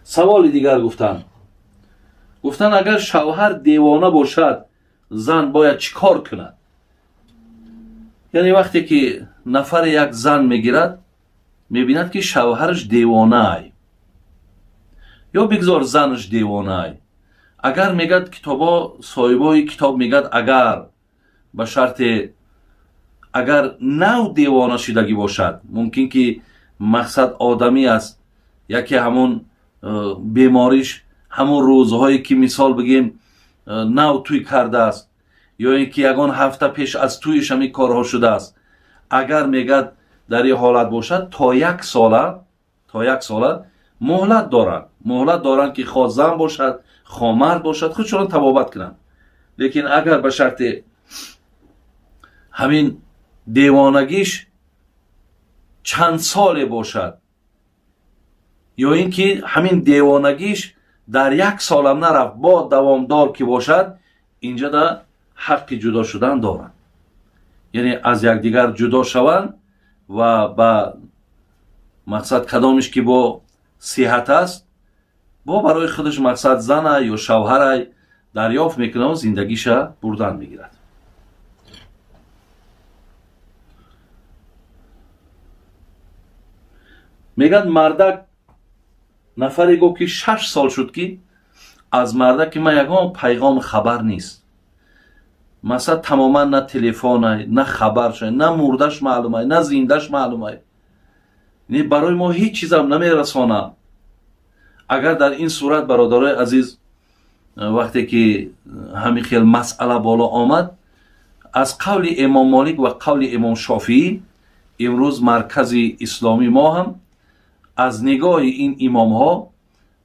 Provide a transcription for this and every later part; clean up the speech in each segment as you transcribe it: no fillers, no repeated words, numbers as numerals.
Саволи дигар гуфтанд. Гуфтанд, агар шавҳар девона бошад, зан бояд чӣ кор кунад? Яъне вақте ки нафаре як зан мегирад, мебинад, ки шавҳараш девонаай ё бигзор занаш девонаай. Агар мегӯяд китобо, соҳибои китоб мегӯяд, агар ба шарте агар нав девона шудагӣ бошад, мумкин ки мақсад одамӣ аст, яке ҳамун бемориш ҳамун рӯзҳое ки, мисол бигем, нав тӯй кардааст ё ин ки ягон ҳафта пеш аз тӯйиш ҳамин корҳо шудааст. Агар мегӯяд, дар ин ҳолат бошад, то як сола муҳлат доранд, муҳлат доранд, ки хо зан бошад, хо мард бошад, худшонро табобат кунанд. Лекин агар ба шарте ҳамин девонагиш чанд соле бошад ё ин ки ҳамин девонагиш дар як солам нарафт, бо давомдор ки бошад, инҷода ҳаққи ҷудо шудан доранд, яъне аз якдигар ҷудо шаванд ва ба мақсад кадомиш ки бо сиҳат аст, бо барои худаш мақсад зана ё шавҳарай дарёфт мекунад, зиндагиша бурдан мегирад. Мегӯяд, мардак нафаре гуфт, ки 6 сол шуд, ки аз мардаки ман ягон пайғом хабар нест. Масалан, тамоман на телефонай, на хабаршай, на мурдаш маълумай, на зиндаш маълумай, не барои мо ҳеҷ чизам намерасонад. Агар дар ин сурат, бародарои азиз, вақте ки ҳамин хел масъала боло омад, аз қавли Имом Молик ва қавли Имом Шофиӣ, имрӯз маркази исломии мо ҳам аз нигоҳи ин имомҳо,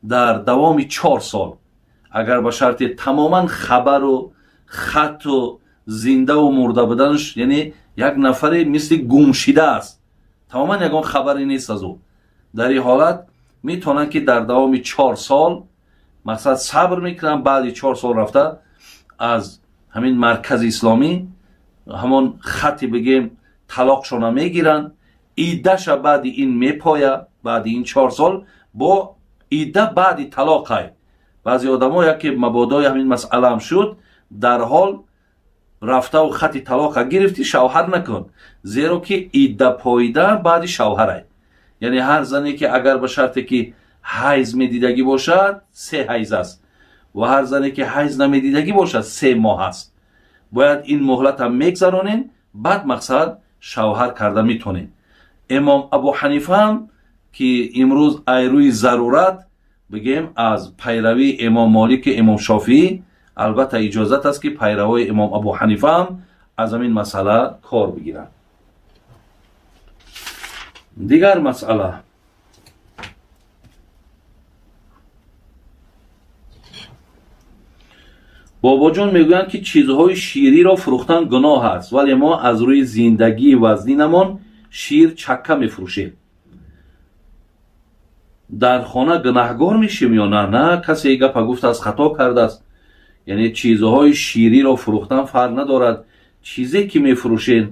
дар давоми 4 сол, агар ба шарти тамоман хабару хатту зиндаву мурда буданаш, яъне як нафаре мисли гумшида аст, тамоман ягон хабаре нест аз ӯ, дар ин ҳолат метавонанд, ки дар давоми 4 сол мақсад сабр мекунанд. Баъди 4 сол рафта аз ҳамин маркази исломӣ ҳамон хатти, бигем, талоқшона мегиранд. Иддаша баъди ин мепоя. Баъди ин 4 сол бо идда баъди талоқай. Баъзе одамо яке мабодои ҳамин масъалаам шуд, дарҳол рафтаву хати талоқа гирифтӣ, шавҳар накун, зеро ки идда поида баъди шавҳарай. Яъне ҳар зане ки агар ба шарте ки ҳайз медидагӣ бошад, се ҳайз аст, ва ҳар зане ки ҳайз намедидагӣ бошад, 3 моҳ аст. Бояд ин муҳлатам мегзаронен, баъд мақсад шавҳар карда метонед. Имом Абу Ҳанифаам, ки имрӯз ай рӯи зарурат, бигем, аз пайравии Имом Молики, Имом Шофиӣ, албатта иҷозат аст, ки пайравои Имом Абу Ҳанифаам аз ҳамин масъала кор бигиранд. Дигар масъала. Бобоҷон мегӯянд, ки чизҳои шириро фурӯхтан гуноҳ аст, вале мо аз рӯи зиндагии вазнинамон шир, чакка мефурӯшем. Дар хона гунаҳгор мешем ё на? На, касе гапа гуфтааст, хато кардааст. Яъне чизҳои шириро фурӯхтан фарқ надорад. Чизе ки мефурӯшед,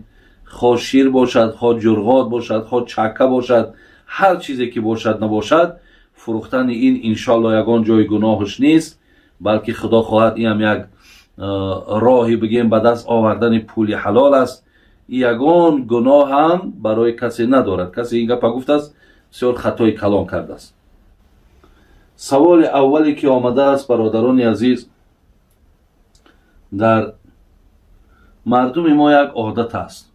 хо шир бошад, хо ҷурғот бошад, хо чакка бошад, ҳар чизе ки бошад, набошад, фурӯхтани ин иншоалло ягон ҷои гуноҳаш нест, балки худо хоҳад, инам як роҳи, бигем, ба даст овардани пули ҳалол аст. Ягон гуноҳ ҳам барои касе надорад. Касе ин гапа гуфтааст, бисёр хатои калон кардааст. Саволи аввале ки омадааст, бародарони азиз, дар мардуми мо як одат аст.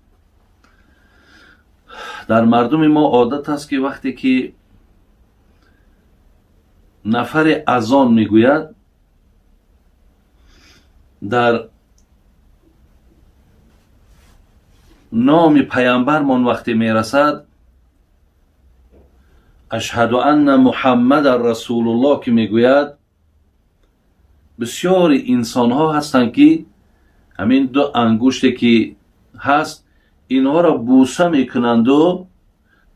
Дар мардуми мо одат аст, ки вақте ки нафаре азон мегӯяд, дар номи паямбармон вақте мерасад, «Ашҳаду анна Муҳаммадан расулуллоҳ» ки мегӯяд, бисёри инсонҳо ҳастанд, ки ҳамин ду ангуште ки ҳаст, инҳоро бӯса мекунанду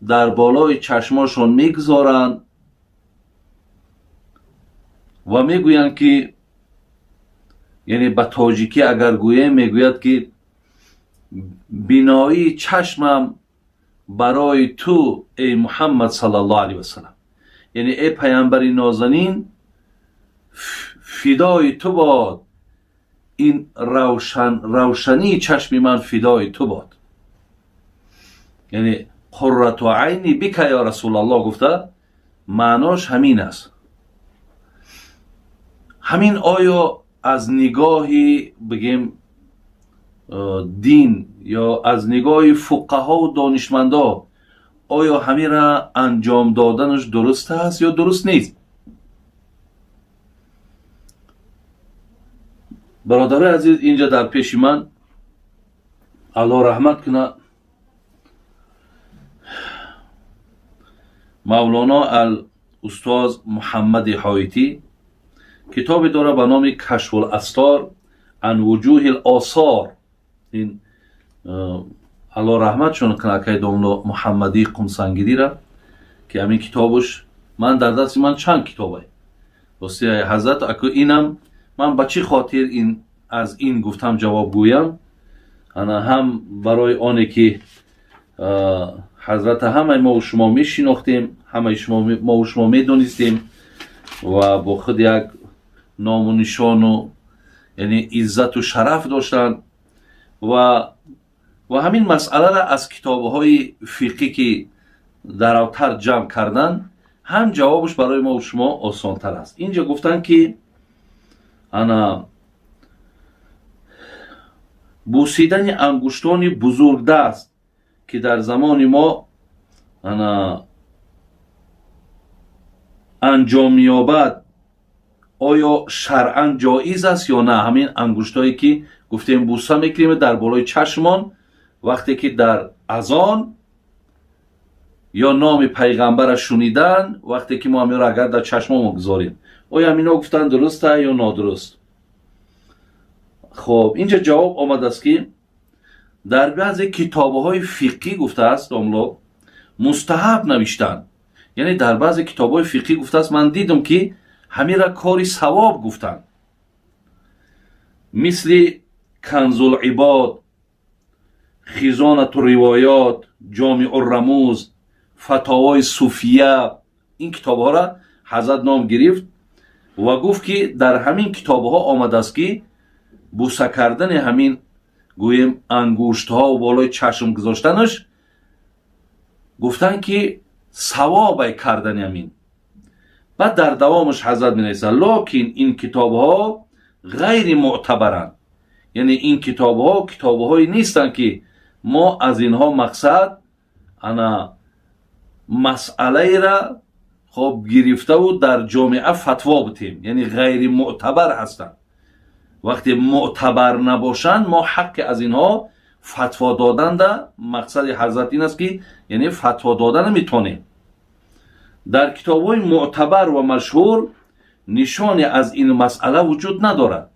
дар болои чашмошон мегузоранд ва мегӯянд, ки, яъне ба тоҷикӣ агар гӯем, мегӯяд, ки биноии чашмам барои ту, эй Муҳаммад саллаллоҳу алайҳи васалам. Яъне эй паямбари нозанин, фидои ту бод ин равшании чашми ман, фидои ту бод, яъне قرة عيني بك يا رسول الله гуфта, маънош ҳамин аст. Ҳамин оё аз нигоҳи, бигем, дин ё аз нигоҳи фуқаҳову донишмандо, оё ҳамира анҷом доданаш дуруст аст ё дуруст нест? Бародарои азиз, инҷа дар пеши ман, Аллоҳ раҳмат кунад, Мавлоно ал устоз Муҳаммади Ҳоитӣ китобе дорад ба номи Кашфул-астор ан вуҷуҳи осор. Ин Аллоҳ раҳматшон кунад акаи домло Муҳаммадии Қумсангирира, ки ҳамин китобуш ман дар дасти ман чанд китобай. Рости, ҳазрат, аку инам ман ба чӣ хотир ин аз ин гуфтам ҷавоб гӯям? Ана ҳам барои оне ки ҳазрата ҳамаи мову шумо мешинохтем, ҳамаи мову шумо медонистем ва бо худ як ному нишону, яъне иззату шараф доштанд ва ҳамин масъаларо аз китобҳои фиқҳӣ, ки даравтар ҷамъ кардан, ҳам ҷавобаш барои мову шумо осонтар аст. Инҷа гуфтанд, ки ана бусидани ангуштони бузургдаст, ки дар замони мо ана анҷом меёбад, оё шаръан ҷоиз аст ё на? Ҳамин ангуштое ки гуфтем, буса мекунем дар болои чашмон, вақте ки дар азон ё номи пайғамбара шунидан, вақте ки мо ҳаминро агар дар чашмомо гузорем, оё ҳамино гуфтан дуруста ё нодуруст? Хоб, инҷа ҷавоб омадааст, ки дар баъзе китобҳои фиқҳӣ гуфтааст домло, мустаҳаб навиштанд. Яъне дар баъзе китобҳои фиқҳӣ гуфтааст, ман дидам, ки ҳамира кори савоб гуфтанд, мисли Канзулибод, Хизонату ривоёт, Ҷомиуррамуз, Фатовои Суфия. Ин китобҳоро ҳазрат ном гирифт ва гуфт, ки дар ҳамин китобҳо омадааст, ки буса кардани ҳамин, гӯем, ангуштҳо болои чашм гузоштанаш, гуфтанд, ки савобай кардани ҳамин. Баъд дар давомаш ҳазрат менависад: локин ин китобҳо ғайри мӯътабаранд, яъне ин китобҳо китобҳое нестанд, ки мо аз инҳо мақсад ана масъалаера хоб гирифтаву дар ҷомеа фатво битем, яъне ғайри мӯътабар ҳастанд. Вақте мӯътабар набошанд, мо ҳаққи аз инҳо фатво доданда, мақсади ҳазрат ин аст, ки яъне фатво дода наметонем. Дар китобҳои мӯътабар ва машҳур нишоне аз ин масъала вуҷуд надорад,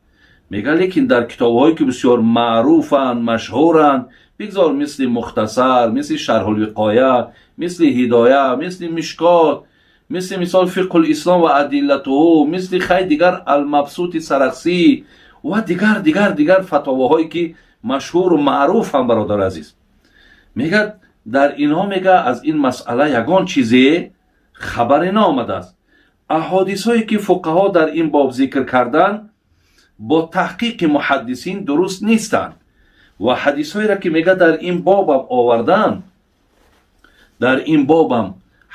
мега. Лекин дар китобҳое ки бисёр маъруфанд, машҳуранд, бигзор мисли Мухтасар, мисли Шарҳулвиқоя, мисли Ҳидоя, мисли Мишкот, мисли мисол Фиқҳулислом ва адиллатуҳу, мисли хай дигар Алмабсути Сарахсӣ ва дигар дигар дигар фатоваҳое ки машҳуру маъруфанд, бародари азиз, мегӯяд, дар инҳо, мега, аз ин масъала ягон чизе хабаре наомадааст. Аҳодисҳое ки фуқаҳо дар ин боб зикр карданд, бо таҳқиқи муҳаддисин дуруст нестанд ва ҳадисҳоеро ки, мега, дар ин бобам оварданд, дар ин бобам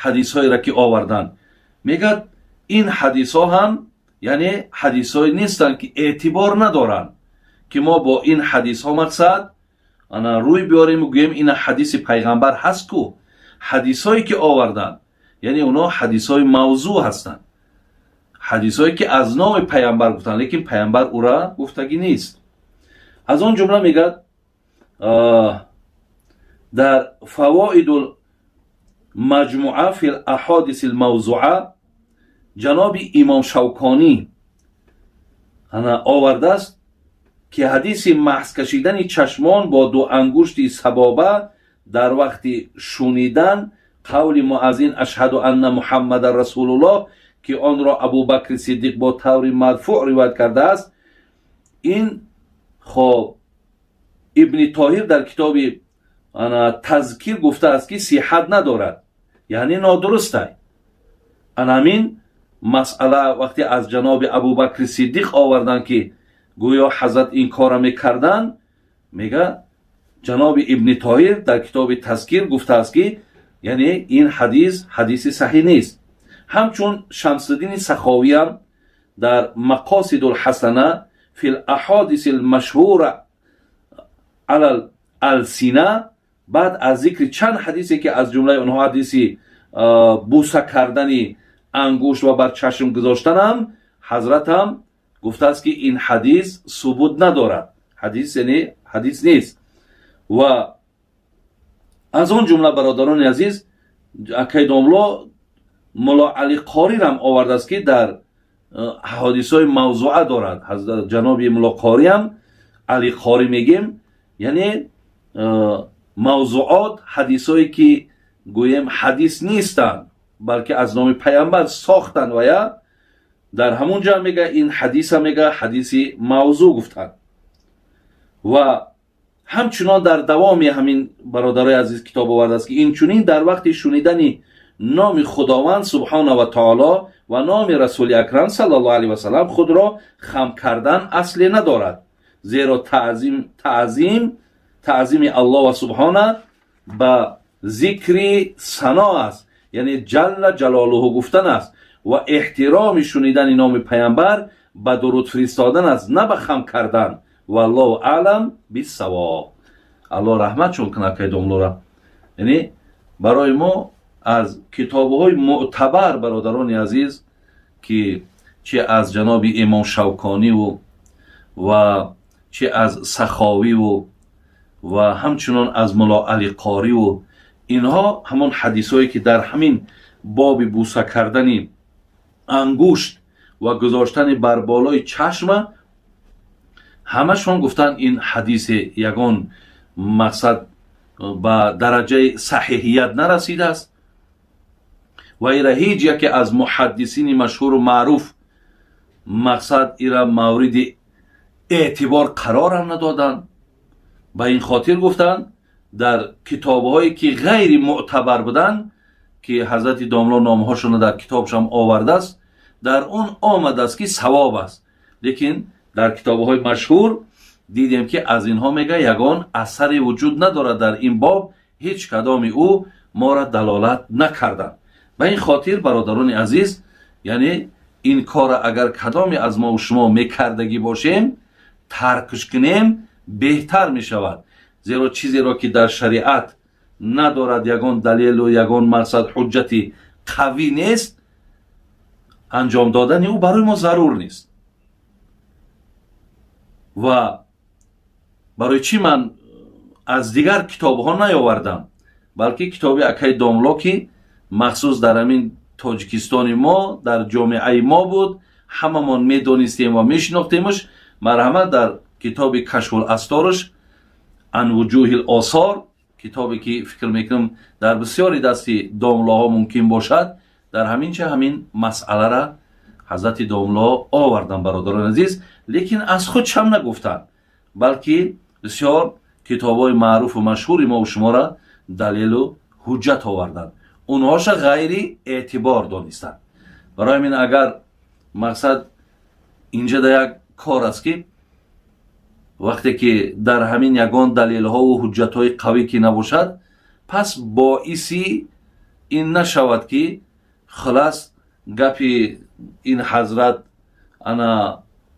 ҳадисҳоеро ки оварданд, мегӯяд, ин ҳадисҳо ҳам яъне ҳадисҳое нестанд, ки эътибор надоранд, ки мо бо ин ҳадисҳо мақсад ана рӯй биёрем, гӯем, ина ҳадиси пайғамбар ҳаст ку. Ҳадисҳое ки оварданд, яъне онҳо ҳадисҳои мавзӯъ ҳастанд, ҳадисҳое ки аз номи пайғамбар гуфтанд, лекин пайғамбар ӯра гуфтагӣ нест. Аз он ҷумла, мегӯяд, дар Фавоидул маҷмуа фил аҳодиси лмавзуа ҷаноби имом Шавконӣ ана овардааст, ки ҳадиси маҳз кашидани чашмон бо ду ангушти сабоба дар вақти шунидан қавли муаззин «أشهد أن محمدا رسول الله», ки онро Абубакри Сиддиқ бо таври марфӯъ ривоят кардааст, ин хоб Ибни Тоҳир дар китоби ана Тазкир гуфтааст, ки сиҳат надорад, яъне нодурустай. Анамин масъала вақте аз ҷаноби Абубакри Сиддиқ оварданд, ки гӯё ҳазрат ин корро мекарданд, мега, ҷаноби Ибни Тоҳир дар китоби Тазкир гуфтааст, ки яъне ин ҳадис ҳадиси саҳӣ нест. Ҳамчун Шамсиддини Саховиям дар Мақосидулҳасана фил аҳодиси лмашҳура алал алсина баъд аз зикри чанд ҳадисе, ки аз ҷумлаи онҳо ҳадиси буса кардани ангушт ва бар чашм гузоштанам, ҳазратам гуфтааст, ки ин ҳадис субут надорад, ҳадис яъне ҳадис нест. Ва аз он ҷумла, бародарони азиз, акай домло Мулло Али Қорирам овардааст, ки дар ҳодисҳои мавзуа дорад. Ҷаноби Мулло Қориам, Али Қорӣ мегем, яъне мавзуот, ҳадисҳое ки гӯем ҳадис нестанд, балки аз номи паямбар сохтанд, ва я дар ҳамун ҷо мега, ин ҳадиса мега, ҳадиси мавзӯъ гуфтанд. Ва ҳамчунон дар давоми ҳамин, бародарои азиз, китоб овардааст, ки инчунин дар вақти шунидани номи Худованд субҳона ва таоло ва номи Расули Акрам саллаллоҳу алайҳи васалам худро хам кардан асле надорад, зеро таъзими Аллоҳ ва субҳона ба зикри сано аст, яъне ҷалла ҷалолуҳу гуфтан аст, ва эҳтироми шунидани номи паямбар ба дуруд фиристодан аст, на ба хам кардан. Валлоҳу аълам биссавоб. Аллоҳ раҳматшон кунад кайдомлора. Яъне барои мо аз китобҳои мӯътабар, бародарони азиз, ки чи аз ҷаноби имом Шавкониву ва чи аз Саховиву ва ҳамчунон аз Мулло Али Қориву инҳо, ҳамон ҳадисҳое ки дар ҳамин боби буса кардани ангушт ва гузоштани бар болои чашма, ҳамашон гуфтанд, ин ҳадисе ягон мақсад ба дараҷаи саҳиҳият нарасидааст ва ира ҳеҷ яке аз муҳаддисини машҳуру маъруф мақсад ира мавриди эътибор қарорам надоданд. Ба ин хотир гуфтанд, дар китобҳое ки ғайри мӯътабар буданд, ки ҳазрати домло номҳошонро дар китобшам овардааст, дар он омадааст, ки савоб аст, лекин дар китобҳои машҳур дидем, ки аз инҳо мега, ягон асаре вуҷуд надорад дар ин боб, ҳеҷ кадоми ӯ моро далолат накарданд. Ба ин хотир, бародарони азиз, яъне ин корро агар кадоме аз мову шумо мекардагӣ бошем, таркш кунем беҳтар мешавад, зеро чизеро ки дар шариат надорад ягон далелу ягон мақсад ҳуҷҷати қавӣ нест, анҷом додани ӯ барои мо зарур нест. Ва барои чӣ ман аз дигар китобҳо наёвардам, балки китоби акаи домло, ки махсус дар ҳамин Тоҷикистони мо, дар ҷомеаи мо буд, ҳамамон медонистем ва мешинохтемаш, марҳамат, дар китоби Кашфул асторш ан вуҷӯҳил осор, китобе ки фикр мекунам дар бисёри дасти домлоҳо мумкин бошад, дар ҳамин ча ҳамин масъалара ҳазрати домлоҳо овардан, бародарони азиз, лекин аз худ чам нагуфтанд, балки бисёр китобҳои маъруфу машҳури мову шуморо далелу ҳуҷҷат оварданд, онҳоша ғайри эътибор донистанд. Барои ҳамин агар мақсад инҷа да як кор аст, ки вақте ки дар ҳамин ягон далелҳову ҳуҷҷатҳои қавӣ ки набошад, пас боиси ин нашавад, ки хулас гапи ин ҳазрат ана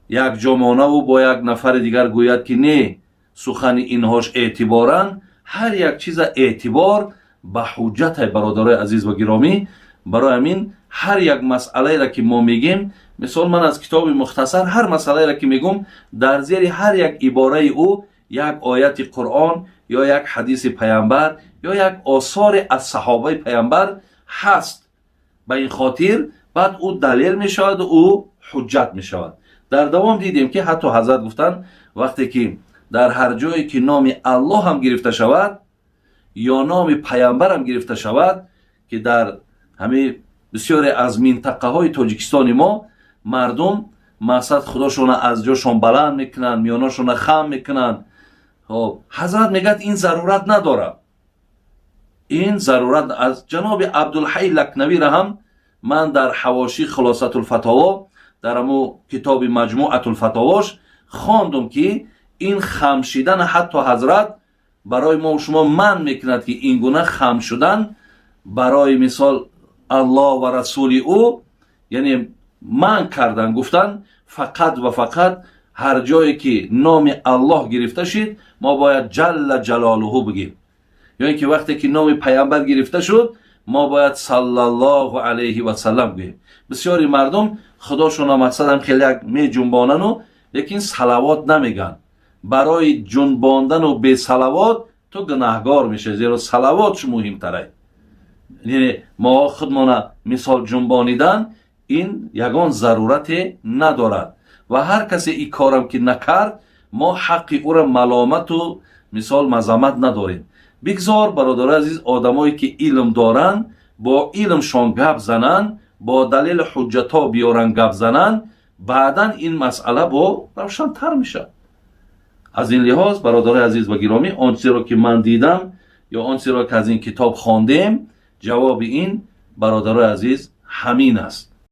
якҷомонаву бо як нафари дигар гӯяд, ки не, сухани инҳош эътиборан. Ҳар як чиза эътибор ба ҳуҷҷатай, бародарои азиз ва гиромӣ. Барои ҳамин ҳар як масъалаеро ки мо мегем, мисол, ман аз китоби Мухтасар ҳар масъалаеро ки мегӯм, дар зери ҳар як ибораи ӯ як ояти Қуръон ё як ҳадиси паямбар ё як осоре аз саҳобаи паямбар ҳаст. Ба ин хотир баъд ӯ далел мешаваду ӯ ҳуҷҷат мешавад. Дар давом дидем, ки ҳатто ҳазрат гуфтанд, вақте ки дар ҳар ҷое ки номи Аллоҳ ҳам гирифта шавад ё номи паямбарам гирифта шавад, ки дар ҳамин бисёре аз минтақаҳои Тоҷикистони мо мардум мақсад худошона аз ҷошон баланд мекунанд, миёношона хам мекунанд. Хоб, ҳазрат мегӯяд, ин зарурат надорад, ин зарурат. Аз ҷаноби Абдулҳай Лакнавира ҳам Ман дар ҳавоши Хулосатулфатово, дар аму китоби Маҷмуатулфатовош хондум, ки ин хам шидан ҳатто ҳазрат барои мо шумо манъ мекунад, ки ин гуна хам шудан барои мисол Аллоҳ ва расули ӯ, яъне манъ кардан. Гуфтан, фақат ва фақат ҳар ҷое ки номи Аллоҳ гирифта шид, мо бояд ҷалла ҷалолуҳу бигем, ё ин ки вақте ки номи паямбар гирифта шуд, мо бояд саллаллоҳу алайҳи васаллам гӯем. Бисёри мардум худошона мақсадам хеле як меҷунбонану, лекин салавот намегӯянд. Барои ҷунбондану бесалавот ту гунаҳгор мешавӣ, зеро салавот чӣ муҳимтарай. Яъне мо худмона мисол ҷунбонидан ин ягон зарурате надорад ва ҳар касе ин корам ки накард, мо ҳаққи ӯра маломату мисол мазаммат надорем. Бигзор, бародари азиз, одамое ки илм доранд, бо илмшон гап зананд, бо далели ҳуҷҷатҳо биёранд, гап зананд. Баъдан ин масъала бо равшантар мешавад. Аз ин лиҳоз, бародари азиз ва гиромӣ, он чизеро ки ман дидам ё он чизеро ки аз ин китоб хондем, ҷавоби ин, бародарои азиз, ҳамин аст.